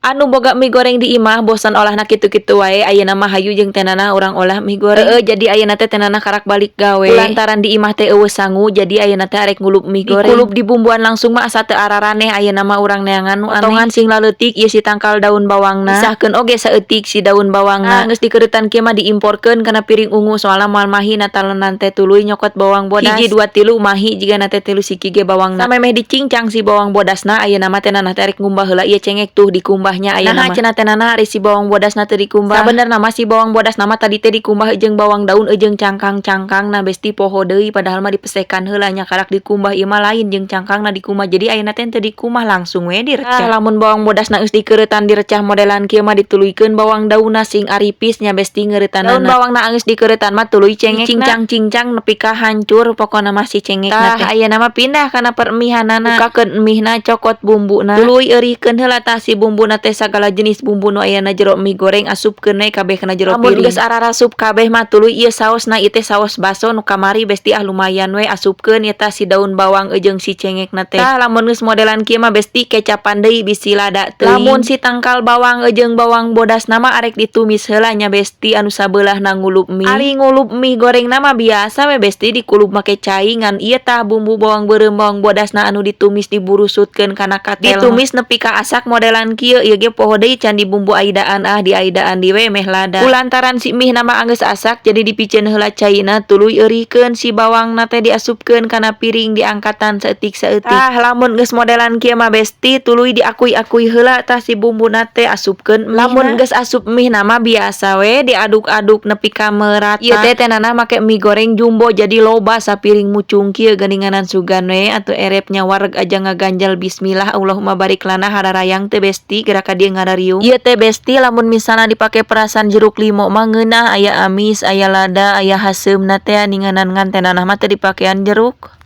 Anu boga mie goreng di imah bosan olahna kitu-kitu wae, ayeuna mah hayu jeung Teh Nana urang olah mie goreng. Heeh, jadi ayeuna teh Teh Nana karak balik gawe. Kulantaran di imah teh euweuh sangu, jadi ayeuna teh arek ngulup mie goreng. Dikulub dibumbuan langsung mah asa teu araraneh, ayeuna mah urang neangan nu aneh. Potongan sing laleutik ieu si tangkal daun bawangna. Pisahkeun oge saeutik si daun bawangna. Geus dikeuretan kieu mah diimporkeun kana piring ungu, soalna moal mahi na talenan teh, tuluy nyokot bawang bodas. Hiji, dua, tilu, mahi jigana teh tilu siki ge bawangna. Samemeh dicincang si bawang bodasna, ayeuna mah Teh Nana teh arek ngumbah heula ieu cengek, tuh dikumbahnya ayeuna mah. Naha cenah Teh Nana ari si bawang bodasna teu dikumbah? Sabenerna mah si bawang bodasna mah tadi teh dikumbah jeung bawang daun jeung cangkang-cangkangna, besti, poho deui, padahal mah dipesekan heula nya, karak dikumbah. Ieu mah lain jeung cangkangna dikumbah, jadi ayeuna teh teu dikumbah, langsung we direcah. Lamun bawang bodasna geus dikeuretan, direcah modelan kieu mah, dituluykeun bawang daunna sing aripis nya, besti, ngeuretanana. Daun bawangna geus dikeuretan mah tuluy cengekna dicincang-cincang nepi ka hancur pokona mah si cengekna teh. Ayeuna mah pindah kana permihanana, bukakeun mihna, cokot bumbuna, tuluy eurihkeun heula tah si bumbuna teh. Sagala jenis bumbu nu aya na jero mie goreng asupkeun we kabeh kana jero piring. Lamun geus ararasup kabeh mah tuluy ieu saosna, ieu teh saos baso nu kamari, besti, ah lumayan we, asupkeun ieu tah si daun bawang jeung si cengekna teh. Tah, lamun geus modelan kieu mah, besti, kecapan deui bisi lada teuing. Lamun si tangkal bawang jeung bawang bodasna mah arek ditumis heula nya, besti, anu sabeulahna ngulup mie. Ari ngulup mie gorengna mah biasa we, besti, dikulub make cai, ngan ieu tah bumbu bawang beureum bawang bodasna anu ditumis diburusutkeun kana katel, ditumis nepi ka asak modelan kieu. Ieu ge poho deui can dibumbu aidaan, ah diaidaan di we meh lada. Kulantaran si mie na mah anggeus asak, jadi dipiceun heula caina, tuluy eurihkeun si bawangna teh, diasupkeun kana piring, diangkatan saeutik-saeutik. Tah, lamun geus modelan kieu mah, besti, tuluy diakui-akui heula tah si bumbuna teh, asupkeun. Lamun geus asup mie na mah biasa we diaduk-aduk nepi ka merata. Ieu teh Teh Nana make mie goreng jumbo, jadi loba sapiring mucung kieu geuninganan. Sugan we atuh erepnya wareg aja ngaganjal. Bismillah Allahumma barik lana, hararayang teh, besti, geura ka dieu ngarariung. Ieu teh, besti, lamun misalna dipake perasan jeruk limo mah ngeunah, aya amis, aya lada, aya haseumna teh ninganan, ngan Teh Nana mah teu dipakean jeruk.